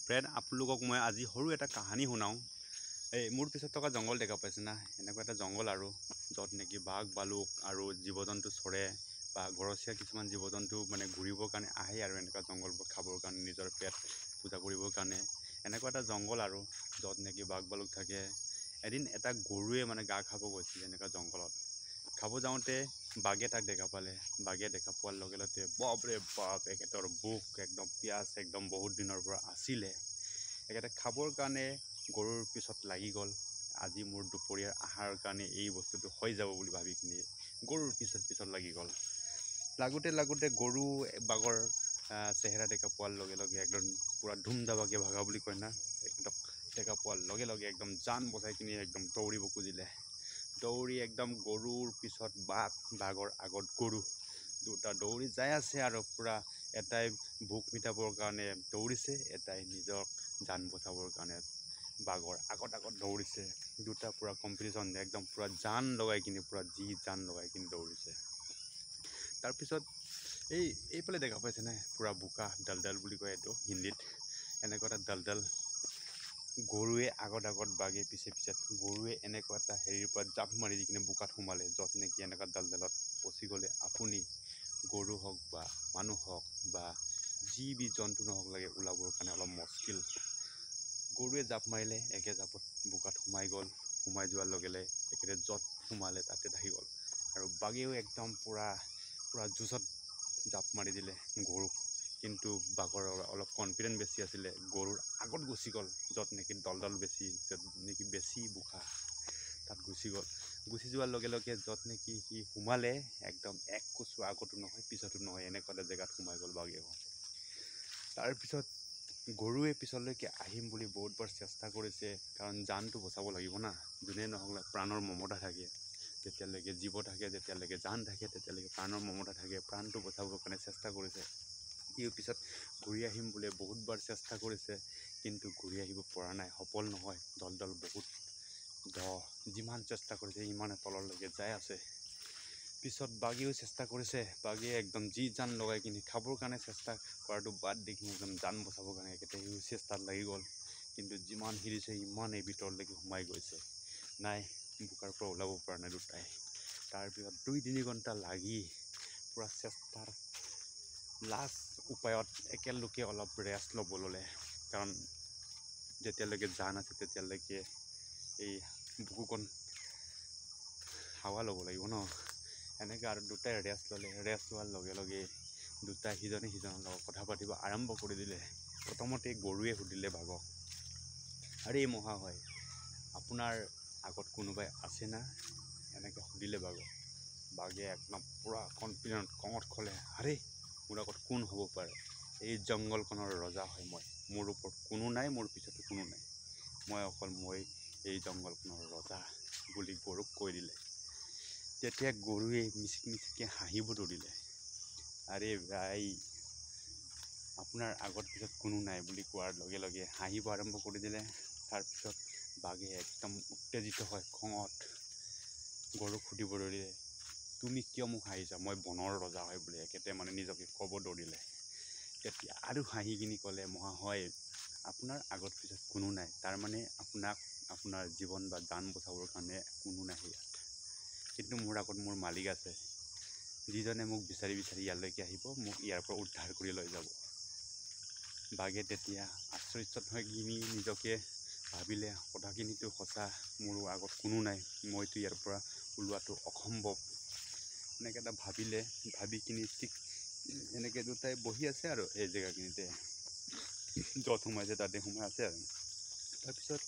Friend, আপোনালোকক মই আজি সৰু এটা কাহানী শুনাওঁ। এই মোৰ পিছত থকা জংঘল দেখা পাইছে না, এনেকুৱা এটা জংঘল আৰু য'ত নেকি বাঘ ভালুক আৰু জীৱ জন্তু চৰে বা ঘৰচীয়া কিছুমান জীৱ জন্তু মানে ঘূৰিবৰ কাৰণে আহে আৰু এনেকুৱা জংঘলবোৰ খাবৰ কাৰণে, নিজৰ পেট পূজা কৰিবৰ কাৰণে এনেকুৱা এটা জংঘল আৰু য'ত নেকি বাঘ ভালুক থাকে। এদিন এটা গৰুৱে মানে গা খাব গৈছিল এনেকুৱা জংঘলত। খাব যাওঁতে বাঘে তাক দেখা পালে। বাঘে দেখা পোৱাৰ লগে লগে বাপৰে বাপ, এখেতৰ ভোক একদম পিয়াজ একদম বহুত দিনৰ পৰা আছিলে। এখেতে খাবৰ কাৰণে গৰুৰ পিছত লাগি গ'ল। আজি মোৰ দুপৰীয়াৰ আহাৰৰ কাৰণে এই বস্তুটো হৈ যাব বুলি ভাবি কিনি গৰুৰ পিছত পিছত লাগি গ'ল। লাগোঁতে লাগোঁতে গৰু বাঘৰ চেহেৰা দেখা পোৱাৰ লগে লগে একদম পূৰা ধুম ধাবাকে ভাগা বুলি কয় না, একদম দেখা পোৱাৰ লগে লগে একদম জান বচাই কিনি একদম দৌৰিব খুজিলে। দৌৰি একদম গৰুৰ পিছত বাঘ, বাঘৰ আগত গৰু, দুটা দৌৰি যাই আছে আৰু পূৰা এটাই ভোক মিটাবৰ কাৰণে দৌৰিছে, এটাই নিজক জান বচাবৰ কাৰণে বাঘৰ আগত আগত দৌৰিছে। দুটা পূৰা কম্পিটিশ্যন, একদম পূৰা জান লগাই কিনি, পূৰা যি জান লগাই কিনি দৌৰিছে। তাৰপিছত এইফালে দেখা পাইছেনে পূৰা বোকা, দলদল বুলি কয় এইটো হিন্দীত। এনেকুৱা এটা দলদল, গৰুৱে আগত আগত, বাঘে পিছে পিছত। গৰুৱে এনেকুৱা এটা হেৰিৰ পৰা জাঁপ মাৰি দি কিনে বোকাত সোমালে, য'ত নেকি এনেকুৱা দলদলত পচি গ'লে আপুনি গৰু হওক বা মানুহ হওক বা যি বি জন্তু নহওক লাগে ওলাবৰ কাৰণে অলপ মস্কিল। গৰুৱে জাঁপ মাৰিলে, একে জাঁপত বোকাত সোমাই গ'ল। সোমাই যোৱাৰ লগে লগে একেতে য'ত সোমালে তাতে থাকি গ'ল। আৰু বাঘেও একদম পূৰা পূৰা যুঁজত জাঁপ মাৰি দিলে গৰুক, কিন্তু বাঘৰ অলপ কনফিডেণ্ট বেছি আছিলে, গৰুৰ আগত গুচি গ'ল, য'ত নেকি দলদল বেছি, য'ত নেকি বেছি বোকা, তাত গুচি গ'ল। গুচি যোৱাৰ লগে লগে য'ত নেকি সি সোমালে, একদম এক কোচো আগতো নহয় পিছতো নহয়, এনেকুৱা এটা জেগাত সোমাই গ'ল বাঘেও। তাৰপিছত গৰুৱে পিছলৈকে আহিম বুলি বহুতবাৰ চেষ্টা কৰিছে, কাৰণ জানটো বচাব লাগিব না, যোনে নহওক প্ৰাণৰ মমতা থাকে। যেতিয়ালৈকে জীৱ থাকে, যেতিয়ালৈকে জান থাকে, তেতিয়ালৈকে প্ৰাণৰ মমতা থাকে। প্ৰাণটো বচাবৰ কাৰণে চেষ্টা কৰিছে। সিও পিছত ঘূৰি আহিম বুলি বহুতবাৰ চেষ্টা কৰিছে, কিন্তু ঘূৰি আহিব পৰা নাই, সফল নহয়। দলদল বহুত দ, যিমান চেষ্টা কৰিছে সিমানে তললৈকে যাই আছে। পিছত বাঘেও চেষ্টা কৰিছে। বাঘে একদম যি জান লগাই কিনি খাবৰ কাৰণে চেষ্টা কৰাটো বাদ দি কিনি একদম জান বচাবৰ কাৰণে একেতে সিও চেষ্টাত লাগি গ'ল। কিন্তু যিমান হিৰিছে সিমানেই ভিতৰলৈকে সোমাই গৈছে, নাই বোকাৰ পৰা ওলাব পৰা নাই দুটাই। তাৰপিছত 2-3 ঘণ্টা লাগি পূৰা চেষ্টাৰ লাষ্ট উপায়ত একেলোকে অলপ ৰেষ্ট ল'ব ল'লে, কাৰণ যেতিয়ালৈকে জান আছে তেতিয়ালৈকে এই বুকুখন হাৱা ল'ব লাগিব ন। এনেকৈ আৰু দুটাই ৰেষ্ট ল'লে। ৰেষ্ট লোৱাৰ লগে লগে দুটাই সিজনে সিজনৰ লগত কথা পাতিব আৰম্ভ কৰি দিলে। প্ৰথমতে গৰুৱে সুধিলে বাঘক, আৰে মহাশয়, আপোনাৰ আগত কোনোবাই আছে না? এনেকৈ সুধিলে বাঘক। বাঘে একদম পূৰা কনফিডেণ্ট খঙত ক'লে, আৰে মোৰ আগত কোন হ'ব পাৰে? এই জংঘলখনৰ ৰজা হয় মই, মোৰ ওপৰত কোনো নাই, মোৰ পিছতো কোনো নাই, মই অকল মই এই জংঘলখনৰ ৰজা বুলি গৰুক কৈ দিলে। তেতিয়া গৰুৱে মিচিক মিচিককৈ হাঁহিব ধৰিলে। আৰে ভাই, আপোনাৰ আগত পিছত কোনো নাই বুলি কোৱাৰ লগে লগে হাঁহিব আৰম্ভ কৰি দিলে। তাৰপিছত বাঘে একদম উত্তেজিত হৈ খঙত গৰুক সুধিব ধৰিলে, তুমি কিয় মোক হাঁহিছা? মই বনৰ ৰজা হয় বুলি একেতে মানে নিজকে ক'ব ধৰিলে। তেতিয়া আৰু হাঁহি কিনি ক'লে, মহাশয়, আপোনাৰ আগত পিছত কোনো নাই, তাৰমানে আপোনাক আপোনাৰ জীৱন বা জান বচাবৰ কাৰণে কোনো নাই ইয়াত, কিন্তু মোৰ আগত মোৰ মালিক আছে, যিজনে মোক বিচাৰি বিচাৰি ইয়ালৈকে আহিব, মোক ইয়াৰ পৰা উদ্ধাৰ কৰি লৈ যাব। বাঘে তেতিয়া আশ্চৰ্যত হৈ কিনি নিজকে ভাবিলে, কথাখিনিতো সঁচা, মোৰো আগত কোনো নাই, মইতো ইয়াৰ পৰা ওলোৱাটো অসম্ভৱ, এনেকৈ এটা ভাবিলে। ভাবি কিনি ঠিক এনেকৈ দুটাই বহি আছে আৰু এই জেগাখিনিতে য'ত সোমাইছে তাতে সোমাই আছে আৰু। তাৰপিছত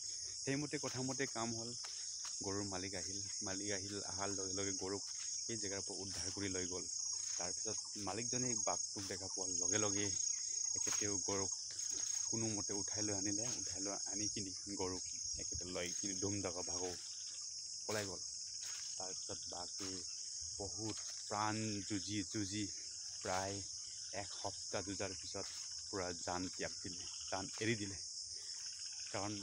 সেইমতে কথামতে কাম হ'ল। গৰুৰ মালিক আহিল। মালিক আহিল, অহাৰ লগে লগে গৰুক সেই জেগাৰ পৰা উদ্ধাৰ কৰি লৈ গ'ল। তাৰপিছত মালিকজনে বাঘটোক দেখা পোৱাৰ লগে লগে এখেতেও গৰুক কোনোমতে উঠাই লৈ আনিলে। উঠাই লৈ আনি কিনি গৰুক এখেতে লৈ কিনি ধুম ধাকা ভাগো পলাই গ'ল। তাৰপিছত বাঘে বহুত প্ৰাণ যুঁজি যুঁজি প্ৰায় 1 সপ্তাহ যুঁজাৰ পিছত পূৰা জান ত্যাগ দিলে, জান এৰি দিলে। কাৰণ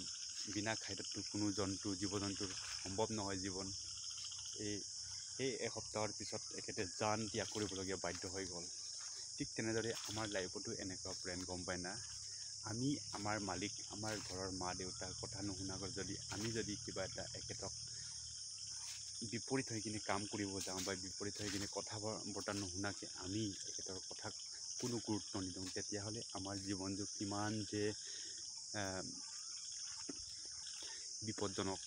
বিনা খাদ্যততো কোনো জন্তু জীৱ জন্তুৰ সম্ভৱ নহয় জীৱন। সেই 1 সপ্তাহৰ পিছত এখেতে জান ত্যাগ কৰিবলগীয়া বাধ্য হৈ গ'ল। ঠিক তেনেদৰে আমাৰ লাইফতো এনেকুৱা ফ্ৰেণ্ড, গম পায় না? আমি আমাৰ মালিক, আমাৰ ঘৰৰ মা দেউতাৰ কথা নুশুনাকৈ যদি আমি যদি কিবা এটা এখেতক বিপৰীত হৈ কিনে কাম কৰিব যাওঁ বা বিপৰীত হৈ কিনে কথা বতৰা নুশুনাকৈ আমি এখেতৰ কথাক কোনো গুৰুত্ব নিদিওঁ, তেতিয়াহ'লে আমাৰ জীৱনটো কিমান যে বিপদজনক,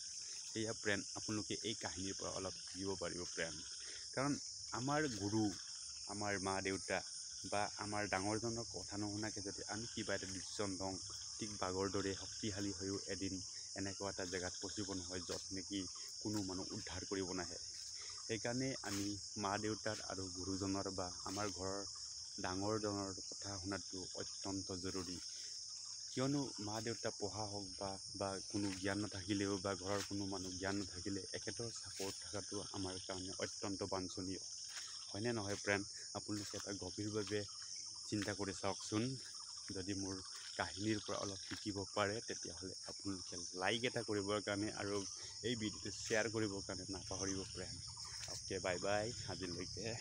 সেয়া ফ্ৰেণ্ড আপোনালোকে এই কাহিনীৰ পৰা অলপ শিকিব পাৰিব ফ্ৰেণ্ড। কাৰণ আমাৰ গুৰু, আমাৰ মা দেউতা বা আমাৰ ডাঙৰজনৰ কথা নুশুনাকৈ যদি আমি কিবা এটা ডিচিশ্যন লওঁ, ঠিক বাঘৰ দৰে শক্তিশালী হৈও এদিন এনেকুৱা এটা জেগাত পচিব নহয় য'ত নেকি কোনো মানুহ উদ্ধাৰ কৰিব নাহে। সেইকাৰণে আমি মা দেউতাৰ আৰু গুৰুজনৰ বা আমাৰ ঘৰৰ ডাঙৰজনৰ কথা শুনাটো অত্যন্ত জৰুৰী। কিয়নো মা দেউতা পঢ়া হওক বা কোনো জ্ঞান নাথাকিলেও বা ঘৰৰ কোনো মানুহ জ্ঞান নাথাকিলে এখেতৰ ছাপৰ্ট থকাটো আমাৰ কাৰণে অত্যন্ত বাঞ্ছনীয়, হয়নে নহয় ফ্ৰেণ্ড? আপোনালোকে এটা গভীৰভাৱে চিন্তা কৰি চাওকচোন। যদি মোৰ কাহিনীৰ পৰা অলপ শিকিব পাৰে, তেতিয়াহ'লে আপোনালোকে লাইক এটা কৰিবৰ কাৰণে আৰু এই ভিডিঅ'টো শ্বেয়াৰ কৰিবৰ কাৰণে নাপাহৰিব ফ্ৰেণ্ড। অ'কে, বাই বাই আজিলৈকে।